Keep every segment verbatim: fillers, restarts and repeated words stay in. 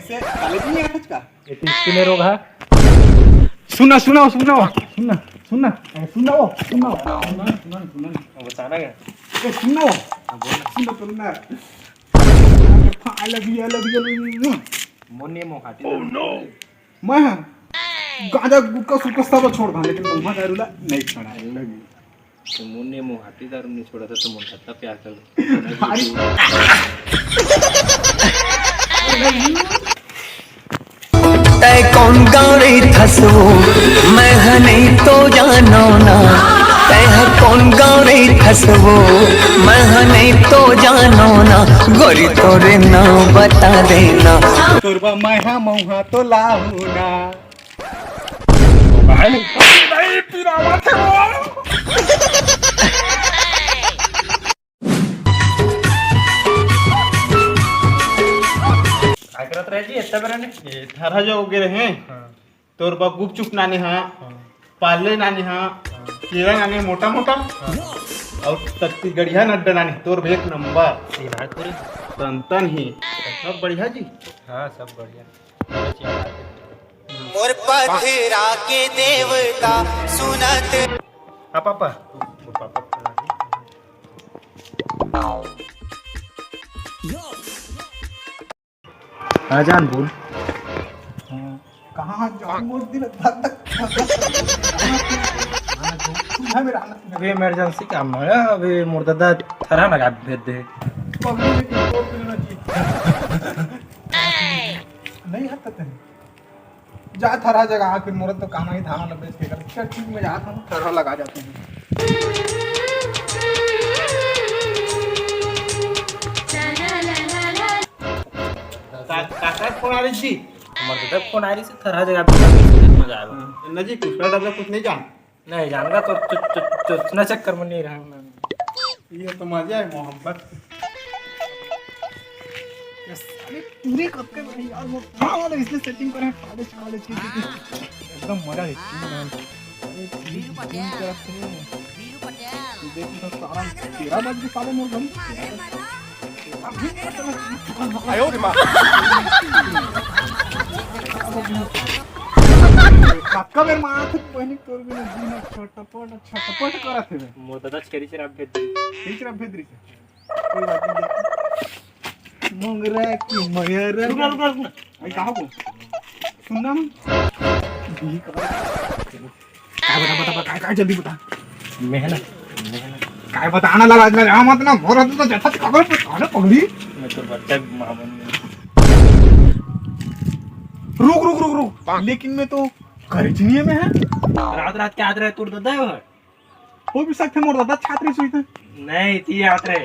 से कॉलेज नहीं आता का? ये तो इसके में रोग है। सुनना, सुनना, सुनना, सुनना, सुनना, ए, सुनना, ओ, सुनना, ओ, सुनना, सुनना, सुनना। वो बताना क्या? ए, सुनना, ओ। हाँ, बोल। सुनना, सुनना। I love you, I love you, I love you। मोने मोहाटी। मैं हाँ, गांजा गुटखा सुटखा सब छोड़ दा, लेकिन महुआ दारू ला नहीं छोड़ा। I love you। तो मुन्ने मुहाटी दारू नहीं छोड़ा था, तो मुन्ने इतना प्यार कर। अरे। तै कौन गाँव रे थसवो, मैं ह नहीं तो जानो ना। तै ह कौन गाँव रे थसवो, मैं ह नहीं तो जानो ना। गोरी तोरे नाम बता देना। तोरबा मैं हा मौहा तो लाहू ना। भाई, नहीं पिरावत है वो। का करत रहे जी, इतना बेरा ने? ए, थरा जो हो गए रहे। हाँ। तोर बा गुपचुप नाने हा, हाँ। पाले नाने हा, हाँ। केरा नाने मोटा मोटा, हाँ। और छत्तीसगढ़िया नड्डा नाने, तोर बे एक नंबर। ये बात पूरी। तन तन ही। सब बढ़िया जी? हाँ, सब बढ़िया। मोर पथरा के देवता सुनत। हाँ, पापा। वो पापा। हाँ, जान बोल। हाँ, कहाँ जान बोल, दिल धक धक, धक धक। सुविधा में रहना। अभी इमरजेंसी काम है, अभी मोर ददा थरा लगा भेज दे। पगली में किसी और को लेना चाहिए। नहीं हटते हैं। जा थरा जगह, फिर मोर तो काम ही धान लग बेच के कर। चल ठीक, मैं जाता हूँ, थरा लगा जाते हैं। का-, काकर फोन आ रही थी? हमर तो फोन आ रही से थरा जगह पे मजा आएगा। हाँ, नजीक कुछ ना, कुछ नहीं जान। नहीं जान का तो, तो, तो, तो, इतना चक्कर में नहीं रहा मैं। ये तो मजा है मोहब्बत। ये साले पूरे कब के बने यार, वो क्या वाला इसने सेटिंग करे हैं, कॉलेज, कॉलेज की, की, की। एकदम मजा है, चिल मैन। अरे, चिल, चिल तरफ से। तू देख, इधर सारा तेरह बज के साले मोर घड़ी। आयो रे माँ। पक्का मेरे माँ थे पहले तोर बिना जीना छटपट, छटपट करत है। मोर दादा छेरी शराब भेज दे। छेरी शराब भेज रही है। कोई बात नहीं, देखते। मोंगरा की मयरा। रुक, रुक, रुक, रुक। भाई, कहाँ को? सुनना ना। दी का। काय बता, बता, बता, काय, काय, जल्दी बता। मेहनत, मेहनत। काय बताना लगा, इतना यहाँ मत ना, मोर तो जैसा कागज पे काले पगड़ी। मैं तो बच्चा मामन में। रुक, रुक, रुक, रुक। लेकिन मैं तो करिछनिया में है। रात, रात के आत रहे, तोर दादा है वो? हो भी सकथे मोर दादा छात्री सुई थे। नहीं, ती आत रहे।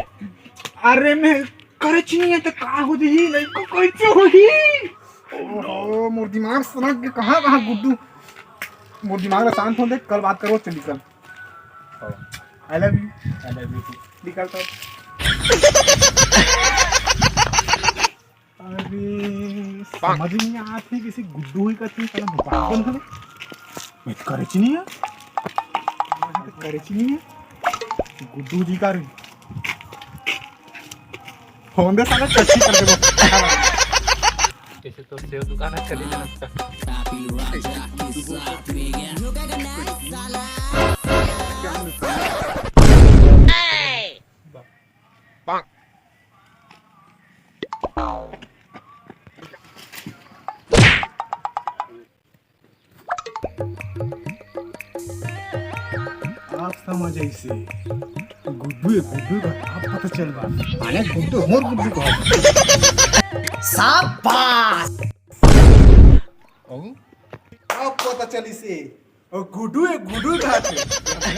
अरे मैं करिछनिया तो का हो जही, लइका कैसे होही? ओहो, मोर दिमाग सनक के कहाँ, कहाँ गुड्डू। मोर दिमाग ला शांत हो दे, कल बात करो, चली कल। I love you। I love you too। निकल तब। अरे, समझ नहीं आत हे, किसी गुड्डू ही कथे, साला भगवान हवे। मैं तो करिछनिया। मैं तो करिछनिया। गुड्डू जी का रे। फोन दे साला, कच्ची कर दे बस। जैसे तो सेव दुकान है, चली जाना उसका। आप समझ ऐसे गुड्डू है, गुड्डू का आप पता चल बा। माने गुड्डू मोर गुड्डू का। शाबाश। अब पता चली से। ओ गुड्डू है, गुड्डू है कहा थे।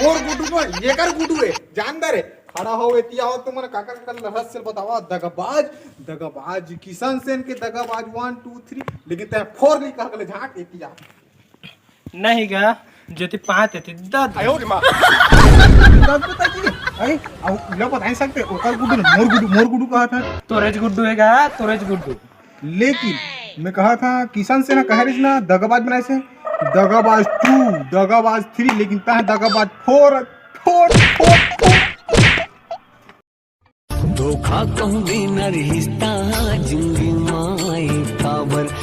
मोर गुड्डू तो है, ये कर गुड्डू है। जानदार है। खड़ा हो, एती आओ, तुमन काकर काकर लहस से बतावा, दगाबाज, दगाबाज, किशन सेन के दगाबाज, one, two, three, लेकिन तै four ली कहा के ले झांक, एती आ। नहीं गा, जो ती पाँच है, ती दस। आयो रे माँ। दस बता जी। अरे, अब लो बता नहीं सकते, ओकर गुड्डू, मोर गुड्डू, मोर गुड्डू कहा था। तोरेज गुड्डू है गा, तोरेज गुड्डू। लेकिन मैं कहा था, किशन सेन कहे रहिस ना, दगाबाज बनाए से, दगाबाज two, दगाबाज three, लेकिन तह दगाबाज four, four, four, four। धोखा कहूँ भी न रिश्ता जिंदगी माई काबर।